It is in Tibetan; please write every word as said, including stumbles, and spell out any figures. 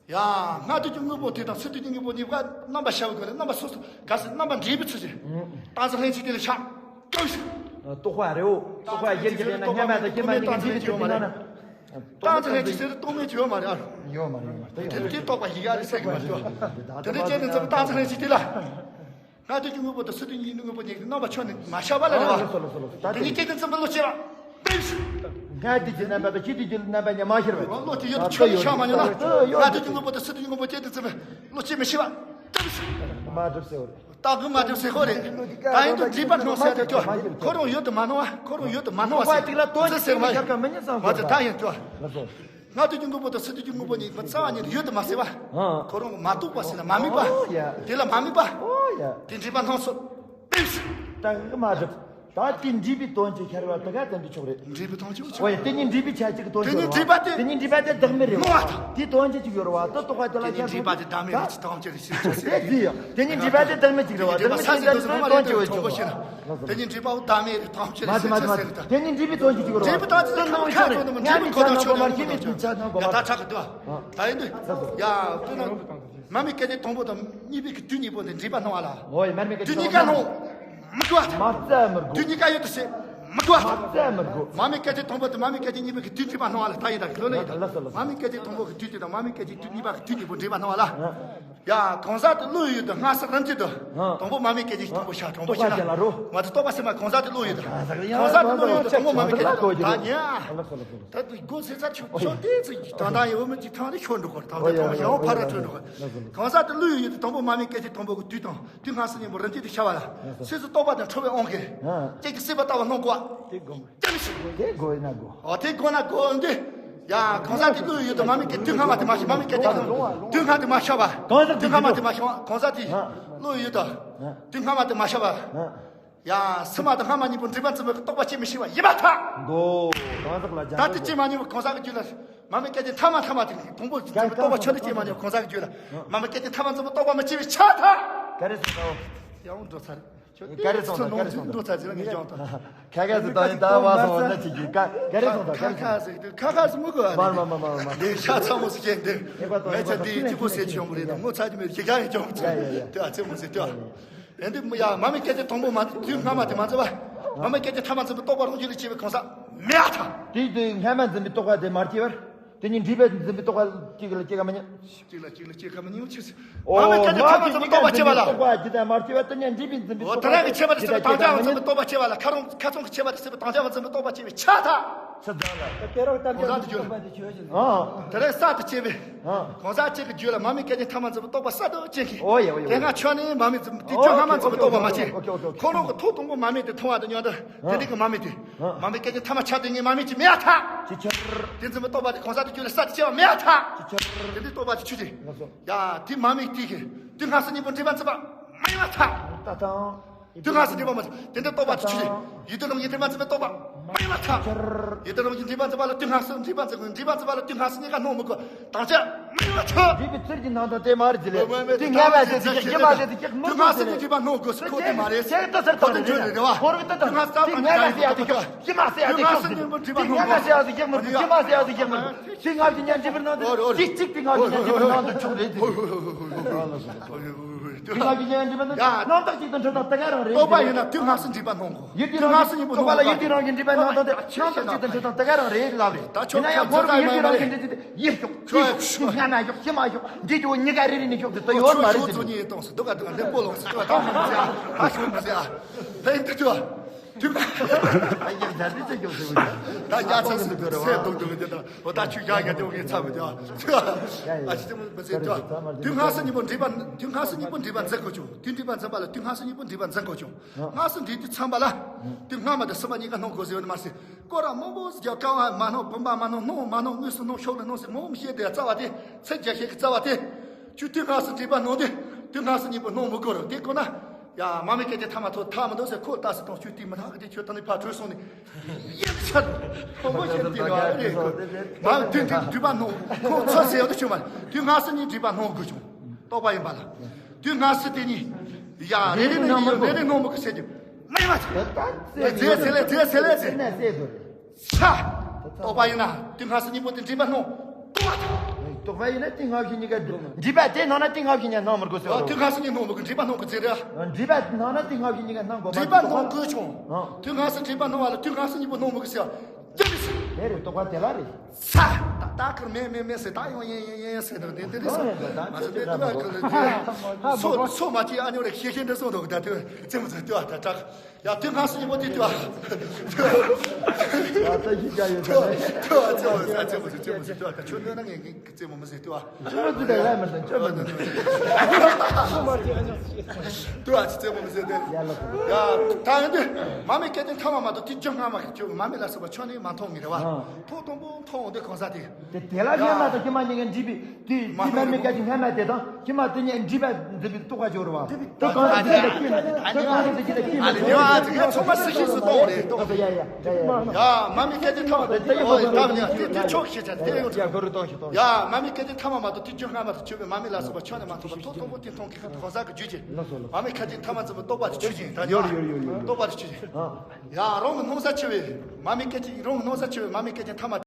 ཡ། སྔ་དུས་ཀྱི་དངོས་པོ་དེ་དང་ཕྱི་དུས་ཀྱི་དངོས་པོ་གཉིས་ཀ་རྣམ་པ་བྱ་བའི་སྒོ་ནས་རྣམ་པ་སོ་སོ་ག་སྲིད་རྣམ་པ་འདྲེས་པའི་ཚུལ་གྱིས། ཨུ། རྟགས་གཞི་ལྷན་ཅིག་དེ་ལ་ཤར། ཀུན་ཤར། རྟོག་པ་རེའོ། རྟོག་པ་ཡིན་གྱི་རེད་ན་སྔ་མ་དང་རྗེས་མ་གཉིས་ཀ་འདྲེས་པའི་ཚུལ་གྱིས་ན། རྟགས་གཞི་ལྷན་ཅིག་དེ་ལ་རྟོག་མེད་ཅིག་ཡོད་མ་རེད་ཨ། ཡོད་མ་རེད། ཡོད་མ་རེད། དེ་དེ་རྟོག་པ་ཡིན་ག་རེད་ཟེར་གི་མ་རེད། དེ་འདྲ་བྱས་ནས་ཚུལ་རྟགས་གཞི་ལྷན་ཅིག་དེ་ལ། སྔ་དུས་ཀྱི་དངོས་པོ་དང་ཕྱི་དུས་ཀྱི་དངོས་པོ་གཉིས་ཀྱི་རྣམ་པ་ཆོས་ནི་མ་ཤར་བ་ལ་རེད་བ། ལགས་སོ་ལགས་སོ་ལགས་སོ། ད་དེ་གཉིས་ཀྱི་དེ་ཙམ་པའི་བློ་སྐྱེ་བ། སྔ་དུས་ཀྱི་རྣམ་པ་དང་ཕྱི་དུས་ཀྱི་རྣམ་པ་གཉིས་མ་ཤར་བ། བློ་དེ་ཡོད་དུ་ཆོས་ནི་ཤར་མ་མྱོང་ན། སྔ་དུས་ཀྱི་དངོས་པོ་དང་ཕྱི་དུས་ཀྱི་དངོས་པོ་སྐྱེ་དེ་ཙམ་པའི་བློ་སྐྱེ་མི་ཤེས་བ། མ་གྲུབ་ཟེར་བ་རེད། རྟགས་ཀྱི་མ་གྲུབ་ཟེར་ཁོ་རེད། ད་ཡིན་དུ་འདྲེས་པ་སྣང་ཟེར་དེ་ཁྱོད་ཁོ་རང་ཡོད་དུ་མ་སྣང་བ། ཁོ་རང་ཡོད་དུ་མ་སྣང་བ་ཟེར། ཁོ་ཟེར་མ་ཡིན། མ་ཟེར། ད་ཡིན་དུ། ལགས་སོ། སྔ་དུས་ཀྱི་དངོས་པོ་དང་ཕྱི་དུས་ཀྱི་དངོས་པོ་གཉིས་ཀྱི་རྩ་བ་ཉིད་དུ་ཡོད་དུ་མ་ཟེར་བ། ཨ། ཁོ་རང་མ་རྟོགས་པ་ཟེར་ན་མ་དམིགས་པ། ཨོ་ཡ། དེ་ལ་མ་དམིགས་པ། ཨོ་ཡ། དེ་འདྲེས་པ་སྣང་སོ། ད་གི་མ་གྲུབ། ད་དེ་འདྲེས་པའི་དོན་གྱི་ཤར་བ་དེ་ག་དེ་འདྲ་ཆོག་རེད། འདྲེས་པའི་དོན་གྱི་ཆོག་ཨོ་ཡ། དེ་གཉིས་འདྲེས་པའི་ཆ་གཅིག་གི་དོན་དེ་གཉིས་འདྲེས་པ་དེ། དེ་གཉིས་འདྲེས་པ་དེ་བདག་མེད་རེད་བ། སྣང་བ་དང་། དེའི་དོན་གྱི་གཅིག་ཡོད་རེད་བ། དེ་རྟོགས་པ་དེ་ལ་དེ་གཉིས་འདྲེས་པ་དེ་བདག་མེད་རེད་ཅེས་དོན་གྱི་རེད་ཟེར་ཆོག་ཟེར། དེ་དེ་ཡ། དེ་གཉིས་འདྲེས་པ་དེ་བདག་མེད་གཅིག་རེད་བ། བདག་མེད་གཅིག་ད་དེ་དོན་གྱི་ཡོད་ཆོག་ཟེར། དེ་གཉིས་འདྲེས་པ་བོ་བདག་མེད་རེད་དོན་གྱི་རེད་ཟེར་ཟེར། དེ་གཉིས་འདྲེས་པའི་དོན་གྱི་གཅིག་རེད་བ། འདྲེས་པའི་དོན་གྱི་གཅིག་རེད་བ། འདྲེས་པའི་དོན་གྱི་ཁ་ཚོ་ནི་འདྲེས་པའི་ཁོ་དོན་ཆོག་ནི་མི་འདུག་ཡ། ད་ཁྲག་གི་འདུག་ད་ཡིན་དུས། ཡ། དེ་ན། མར་མེ་སྐད་ཅིག་དང་པོ་དང་གཉིས་པའི་གི་དུས་གཉིས་པོ་ནི་འདྲེས་པ་སྣང་བ་ལ། ཨོ་ཡ། མར་མེ་སྐད་ཅིག་དུས་གཉིས་ཀ་སྣང་མི་དགོས། མ་རྩ་མི་དགོས། དུས་གཉིས་ཀ་ཡོད་དུ་བྱེད་མི་དགོས། མ་རྩ་མི་དགོས། མར་མེ་སྐད་ཅིག་དང་པོ་དང་མར་མེ་སྐད་ཅིག་གཉིས་པའི་གི་དུས་འདྲེས་པ་སྣང་བ་ལ་ད་ཡིན་ད་གི་ལོ་ན་ཡིན་ད། ལགས་སོ་ལགས་སོ། མར་མེ་སྐད་ཅིག་དང་པོ་གི་དུས་དེ་དང་མར་མེ་སྐད་ཅིག་དུས་གཉིས་པ་གི་དུས་གཉིས་པོ་འདྲེས་པ་སྣང་བ་ལ། ཡ། གང་ཟག་དེ་བློ་ཡུལ་དུ་སྔ་ས་རིམ་གྱིས་དུ། ཨ། དང་པོ་མར་མེ་སྐད་ཅིག་དང་པོ་ཤར་དང་པོ་ཤར་ན། རྟོགས་པ་ལ་རོ། མ་དུ་རྟོགས་པ་སེམས་མ་གང་ཟག་དེ་བློ་ཡུལ་དུ། གང་ཟག་ཡང་གང་ཟག་དེ་བློ་ཡུལ་དུ་དང་པོ་མར་མེ་སྐད་ཅིག་ད་ཉ། ལགས་སོ་ལགས་སོ། ད་དུ་སྒོ་ཟེར་ཚར་ཆོག་ཆོག་དེ་ཚོ་དང་དང་ཡོད་མི་ཅིག་ཐང་དེ་ཤོར་འགྲོ་གོ། དང་དེ་ཐང་ཡང་ཕ་ར་ཐོན་འགྲོ་གོ། གང་ཟག་དེ་བློ་ཡུལ་དུ་དང་པོ་མར་མེ་སྐད་ཅིག་དང་པོ་གི་དུས་དང་དུས་སྔ་ས་གཉིས་པོ་རིམ་གྱིས་དུ་ཤར་བ་ལ། སོ་སོ་རྟོགས་པ་དང་འཕྲོ་བའི་དབང་གིས། ཨ། ཅིག་གི་སྲིད་པ་ལྟ་བུ་སྣང་གོ། དེ་དགོས། དེ་དགོས་ཡིན་ན་དགོས། ཨོ་དེ་དགོས་ན་དགོས་འདི། ཡ། གང་ཟག་དེ་བློ་ཡུལ་དུ་མར་མེ་སྐད་དུས་སྔ་མ་དེ་མ་ཤེས། མར་མེ་སྐད་དེ་དུས་སྔ་དེ་མ་ཤར་བ། གང་ཟག་དེ་དུས་སྔ་མ་དེ་མ་ཤར་བ། གང་ཟག་དེ་ཨ། བློ་ཡུལ་དུ་ཨ། དུས་སྔ་མ་དེ་མ་ཤར་བ། ཨ། ཡ། སྲིད་མ་དང་སྔ་མ་གཉིས་པོ་འདྲེས་པ་འཛིན་པའི་རྟོག་པ་སྐྱེ་མི་ཤེས་པ་ཡིན་པར་ཐལ། འདོད། གང་ཟག་ལ་སྦྱར་ད་དེ་སྐྱེ་མ་མྱོང་བ་གང་ཟག་གི་རྒྱུད་ལ། མར་མེ་སྐད་དེ་ཐ་མ་ཐ་མ་དེ་དང་པོ་འཛིན་པའི་རྟོག་པ་ཆོད་དུ་སྐྱེ་མ་མྱོང་བ་གང་ཟག་གི་རྒྱུད་ལ། མར་མེ་སྐད་དེ་ཐ་མ་འཛིན་པའི་རྟོག་པ་མི་སྐྱེ་བའི་ཆ་ཐལ། ག་རེ་ཟེར་ད། ཡང་འགྲོ་ཚར། ག་རེ་སོང་ད་ག་རེ་སོང་ད། འགྲོ་ཚར་ཟེར་ན་ངས་ཀྱང་ད། ཁ་ཁ་ཟེར་ད་ཡིན་ད་བ་སོང་ན་ཅིག་གི་ཁ་ག་རེ་སོང་ད་ག་རེ་ཁ་སོང་། ཁ་ཁ་ཟེར་ཁ་ཁ་ཟེར་མི་དགོས་ཨ། མ་མ་མ་མ་མ། ལས་ཤ་ཚ་མོ་ཟེར་མཁན་འདི། ཨེ་པ་ཏོ་ངས་ཆ་འདི་གཅིག་པོ་ཟེར་ཆོག་མོ་རེད་ད། ངོ་ཚ་གི་མེད་ཁྱེད་ཀྱང་ཡིན་ཀྱང་མི་ཚ། ཡ་ཡ་ཡ། དེ་ཨ་ཚེ་མོ་ཟེར་དེ་ཨ། ཨེ་འདི་མི་ཡ་མར་མེ་སྐད་དེ་དང་པོ་མ་དུས་སྔ་མ་དེ་མ་འཛིན་པ། མར་མེ་སྐད་དེ་ཐ་མ་འཛིན་པའི་རྟོག་པ་རང་རྒྱུད་ལ་སྐྱེ་བའི་གང་ཟག་མེད་ཨ་ཐལ། དེའི་དུས་སྔ་མ་འཛིན་པའི་རྟོག་པ་དེ་མ་སྐྱེ་བར། དེ་ཉིད་འདྲེས་པས་འཛིན་པའི་རྟོག་པ་གཅིག་ལ་སྐྱེ་ག་མི་ཉན། གཅིག་ལ་གཅིག་ལ་སྐྱེ་ག་མི་ཉན་ཆི་ཟེར། ཨོ། མར་མེ་སྐད་དེ་ཐ་མ་འཛིན་པའི་རྟོག་པ་སྐྱེ་བ་ལ། རྟོག་པ་ཇི་ལྟར་མ་སྐྱེ་བ་དེ་ཉིད་འདྲེས་པས་འཛིན་པའི་ཨོ། རྟོག་པ་དེ་རང་གི་ཆད་པ་དེ་སྲིད་པའི་དང་བྱ་བ་འཛིན་པའི་རྟོག་པ་སྐྱེ་བ་ལ། ཁ་རོང་ཁ་ཚོང་གི་ཆད་པ་དེ་སྲིད་པའི་དང་བྱ་བ་འཛིན་པའི་རྟོག་པ་སྐྱེ་བའི་ཆ་ཐལ། ས་ད་ལ། ད་དེ་རོགས་གཏམ་རྒྱག་གོང་ས་དུ་གྱུར། ཨ། དེ་རིང་ས་དུ་སྐྱེ་བའི། ཨ། གོང་ས་གཅིག་གི་རྒྱུད་ལ་མར་མེ་སྐད་དེ་ཐ་མ་འཛིན་པའི་རྟོག་པ་ས་དུ་སྐྱེ་གི། ཨོ་ཡ་ཨོ་ཡ། དེ་སྔ་ཆོས་ནི་མར་མེ་འཛིན་དེ་ཆོས་སྔ་མ་འཛིན་པའི་རྟོག་པ་མ་སྐྱེ། ཨོ་ཁེ་ཨོ་ཁེ་ཨོ་ཁེ། ཁོ་རང་གི་ཐོག་དང་པོ་མར་མེ་དེ་མཐོང་བ་དང་མཉམ་དུ་དེ་འདྲ་གི་མར་མེ་དེ། མར་མེ་སྐད་ཅིག་ཐ་མ་ཆགས་དུས་ངས་མར་མེ་ཅིག་མེད་ཨ་ཐལ། ཅི་ཆར། དེ་འཛིན་པའི་རྟོག་པ་དེ་གང་ཟག་དེ་རྒྱུད་ལ་ས་དེ་སྐྱེ་བ་མེད་ཨ་ཐལ། ཅི་ཆར། དེ་འདྲའི་རྟོག་པ་དེ་ཆུ་ཅིག་ལགས་སོ། ཡ། དེ་མར་མེ་དེ་གི་དུས་སྔ་ས་གཉིས་པོ་འདྲེས་པ་འཛིན་པ་མ་ཡིན་པ་ཐལ། ད་དང་། དུས་སྔ་ས་འདྲེས་པ་མ་ཐལ། དེ་འདྲའི་རྟོག་པ་དེ་ཆུ་ཅིག་ཡུལ་དུས་རང་བཞིན་འདྲེས་པ་འཛིན་པའི་རྟོག་པ་མ་ཡིན་པ་ཐལ། ཆར། ཡུལ་དུས་རང་བཞིན་འདྲེས་པ་འཛིན་པ་ལ་དུས་སྔ་ས་འདྲེས་པ་འཛིན་དགོས། འདྲེས་པ་འཛིན་པ་ལ་དུས་སྔ་ས་གཉིས་ཀ་སྣང་མི་དགོས། དང་ཆ་མ་ཡིན་པ་ཐལ། འདྲེས་པའི་ཚུལ་གྱིས་སྣང་དང་དེ་མ་རེད་ཟེར་ལེ། དུས་སྔ་མ་ཟེར་དུས་ཀྱི་ཡུལ་མ་ཟེར་དུས་ཀྱི་མི་དུས་སྔ་དགོས་ཟེར་ས་ནས་ལེ། འདྲེས་པ་སྣང་དགོས་ཟེར་ཁོ་དེ་མ་རེད། ཁོ་དེ་ཆོས་ལས་རེད་བ། ཁོ་རང་གི་ད་ད་དུས་སྔ་ས་དུས་སྔ་མ་ཟེར་ཡ་དེ་ཁྱོད་ཀྱི་མ་ཟེར་ཡ་དེ་ཁྱོད་ཀྱི་དུས་སྔ་ས་གཉིས་པོ་འདྲེས་པ་སྣང་དུས་སྔ་མ་ཟེར་ཡ་དེ་ཁྱོད་མི་དུས་སྔ་མ་ཟེར་ཡ་དེ་ཁྱོད་མི་དུས་སྔ་ས་གཉིས་འདྲེས་པ་སྣང་དུས་དུས་གཅིག་དུས་སྔ་ས་གཉིས་འདྲེས་པ་སྣང་དུས་ཆོག་རེད་ཟེར། དུས་སྔ་ས་གཉིས་འདྲེས་པ་སྣང་དུས་རྣམ་དག་ཅིག་ཏུ་འཕྲོད་དང་དེ་ག་རང་རེད། རྟོག་པ་ཡིན་ན་དུས་སྔ་ས་འདྲེས་པ་སྣང་དགོས། ཡུལ་དུས་རང་བཞིན་རྟོག་པ་ལ་ཡུལ་དུས་རང་བཞིན་འདྲེས་པ་སྣང་དང་དེ་རྣམ་དག་ཅིག་ཏུ་འཕྲོད་དང་དེ་ག་རང་རེད་ལབ་རེད། ད་ཁྱོད་ཡིན་ན་ཁྱོད་ཡུལ་དུས་རང་བཞིན་འདྲེས་པ་དེ་ཡིན་ཤོག་ཡིན་ཤོག་སྔ་མ་ཤོག་ཕྱི་མ་ཤོག་འདི་ཀྱི་འོ་གཉིས་ཀ་རེ་རེ་ནས་ཤོག་ཟེར་ད་ཡོད་མ་རེད་ཟེར། ཁྱོད་ཚོ་གཉིས་ཡིན་གཏོང་ཟེར་འདུག་ག་འདུག་ག་ལེགས་པོ་ལོག་ཟེར་འདུག་ག་ད་མ་ཟེར་ཨ། ད་ཤོག་མ་ཟེར་ཨ། ད་ཡིན་འདི་ཚོ། དུས་སྔ། ཨ་ཡག་ད་འདི་ཚོ་ཤོག་ཟེར་བ། ད་རྒྱ་ཚ་ཟེར་འདུག་སེ་འདུག་འདུག་འདི་ད་འོ་ད་ཆུ་རྒྱ་རྒྱ་དེ་འོ་ངས་ཚ་བ་དེ་ཨ། ཨ་ཅི་དེ་མོ་མ་ཟེར་དུས་སྔ་ས་གཉིས་པོ་འདྲེས་པ་དུས་སྔ་ས་གཉིས་པོ་འདྲེས་པ་འཛིན་དགོས་ཆུ་དུས་འདྲེས་པ་འཛིན་པ་ལ་དུས་སྔ་ས་གཉིས་པོ་འདྲེས་པ་འཛིན་དགོས་ཆུ། སྔ་ས་འདྲེས་དུས་ཚང་པ་ལ། དུས་སྔ་མ་དང་སྲིད་པ་གཉིས་ཀ་སྣང་དགོས་ཟེར་བ་ནི་མ་ཟེར། སྐོར་ར་མང་པོ་ཟེར་རྒྱ་ཀ་བ་མ་སྣང་བུམ་པ་མ་སྣང་སྣང་བ་མ་སྣང་དངོས་སུ་སྣང་ཕྱོགས་ལ་སྣང་ཟེར་མང་པོ་བཤད་དེ་རྩ་བ་དེ་ཚིག་རྒྱ་བཤད་ཀྱི་རྩ་བ་དེ། ཁྱོད་དུས་སྔ་ས་འདྲེས་པ་སྣང་དུས་དུས་སྔ་ས་གཉིས་པོ་སྣང་མི་དགོས་ར་དེ་དགོས་ན། ཡ་མ་མི་སྐད་དེ་ཐ་མ་ཐོ་ཐ་མི་འདུག་ཟེར་ཁོ་ལྟ་སི་དང་ཁྱོད་དེ་མི་ཐག་གི་དེ་ཁྱོད་ད་ནི་ཕར་བྲོས་སོང་ནས་ཡིན་ཆད་ཁོ་མོ་བཤད་དེ་ར་རེད་ཁོ་མ་དུས་དེ་འདྲེས་པ་སྣང་ཁོ་ཚོ་ཟེར་ཡོད་དུ་ཆུ་མ་དུས་སྔ་ས་གཉིས་འདྲེས་པ་སྣང་དགོས་བྱུང་རྟོགས་པ་ཡིན་པ་ལ། དུས་སྔ་ས་དེ་གཉིས། ཡ་རེ་རེ་ནས་ཡིན་རེ་རེ་སྣང་མི་དགོས་ཟེར་རྒྱུ་མ་ཡིན་པ་ཆ། ད་རྫས་ཟེར་ལེ་རྫས་ཟེར་ལེ་ཟེར། ཆ། རྟོགས་པ་ཡིན་ན་དུས་སྔ་ས་གཉིས་པོ་དེ་འདྲེས་པ་སྣང་རྟོགས་པ་དང་། རྟོག་པ་ཡིན་ན་ཏིང་ཧ་ཤི་གཉིས་ཀ་འདྲིས་པ་དེ་སྣང་ན་ཏིང་ཧ་ཤི་གཉིས་སྣང་མི་དགོས་ཟེར་བ། ཨ། དུས་སྐབས་སུ་གཉིས་སྣང་མི་དགོས། འདྲིས་པ་སྣང་དགོས་ཟེར་ར། འདྲིས་པ་སྣང་ན་ཏིང་ཧ་ཤི་གཉིས་ཀ་སྣང་དགོས་པ། འདྲིས་པ་སྣང་དགོས་བྱུང་། ཨ། དུས་སྐབས་སུ་འདྲིས་པ་སྣང་བ་ལ་དུས་སྐབས་སུ་གཉིས་པོ་སྣང་མི་དགོས་ཟེར་བ། དེ་རེད། རྟོག་པ་དེ་ལ་རེད། ས། ད་ད་ཁར་མེ་མེ་མེ་ཟེར། ད་ཡང་ཡེ་ཡེ་ཡེ་ཟེར་ནས་དེ་དེ་རེད། ཨ། ཡིན་ད། ད་མ་ཟེར་དེ་དུས་ཁར་ལ་དེ་སོ་སོ་མ་གཅིག་ཨ་ཉོ་རེ་ཤེས་ཤེས་འདྲ་སོང་འདུག་ད་དེ་རྩེད་མོ་ཟེར་དུས་ཨ་ད་དྲག་ཡ། དུས་སྐབས་སུ་གཉིས་པོ་དེ་དུས་ཨ། ད་ད་ཤི་རྒྱ་ཡོད་ད། དུས་ཨ་རྩེད་མོ་ཟེར། རྩེད་མོ་ཟེར། རྩེད་མོ་ཟེར། དུས་ཨ་ད་ཁྱོད་གནོད་ན་ངས་རྩེད་མོ་མི་ཟེར་དུས་ཨ། ཁྱོད་མ་ཚུད་པའི་ལས་མི་ཟེར། ཁྱོད་མ་ཚུད། དུས་ཨ་ཅི་རྩེད་མོ་མི་ཟེར་དེ། ཡ་ལ་ཡ། ད་ཡིན་དུས་མ་མི་སྐད་ཅིག་ཐ་མ་མ་གཏོགས་དུས་རྒྱུན་སྔ་མ་གི་ཁྱོད་མ་མི་ལ་སོགས་པ་ཆོས་ནི་མ་མཐོང་ངེས་རེད་བ། ཨ། ཐོག་དང་པོ་མཐོང་འོང་དུས་གང་ཟག་དེ། དེ་དེ་ལ་སྔ་མ་དང་ཕྱི་མ་གཉིས་ཀ་འདྲིས་པའི་དུས། དུས་མ་མི་སྐད་ཅིག་སྔ་མ་དེ་དང་ཕྱི་མ་དེ་གཉིས་འདྲིས་པ་འདྲིས་པའི་རྟོག་པ་སྦྱོར་བ། དུས་གང་ཟག་དེ་གཉིས་ལ་སྐྱེས་ན། དུས་གང་ཟག་དེ་གཉིས་ལ་སྐྱེས་ན། ཨ་ནི་ཡ། དེ་ག་ཚང་མ་སྲིད་བྱུས་སུ་གཏོང་རེད། ཡ་ཡ་ཡ་ཡ། ཡ། མ་མི་སྐད་ཅིག་ཐ་མ་དེ་དེ་ཡོད་པ་ད་ཉ་དེ་དེ་ཆོག་ཤེས་བྱ་དེ་ཡོད། ཡ། གོ་རུ་གཏོང་ཞིག་གཏོང་། ཡ། མ་མི་སྐད་ཅིག་ཐ་མ་མ་གཏོགས་དུས་རྒྱུན་སྔ་མ་དང་ཆོས་པའི་མ་མི་ལ་སོགས་པ་ཆོས་ནི་མ་མཐོང་བ། ཐོག་དང་པོ་དེ་མཐོང་གི་གང་ཟག་གི་རྒྱུད་ཀྱི། ལགས་སོ་ལགས། མ་མི་སྐད་ཅིག་ཐ་མ་ཙམ་པའི་རྟོག་པ་དེ་ཆོས་ཅན། ད་ཡོད་ཡོད་ཡོད་ཡོད། རྟོག་པ་དེ་ཆོས་ཅན། ཨ། ཡ། རང་གི་སྣང་ས་ཆེ་བའི་མ་མི་སྐད་ཅིག་རང་གི་སྣང་ས་ཆེ་བའི་མ་མི་སྐད་ཅིག་ཐ་མ་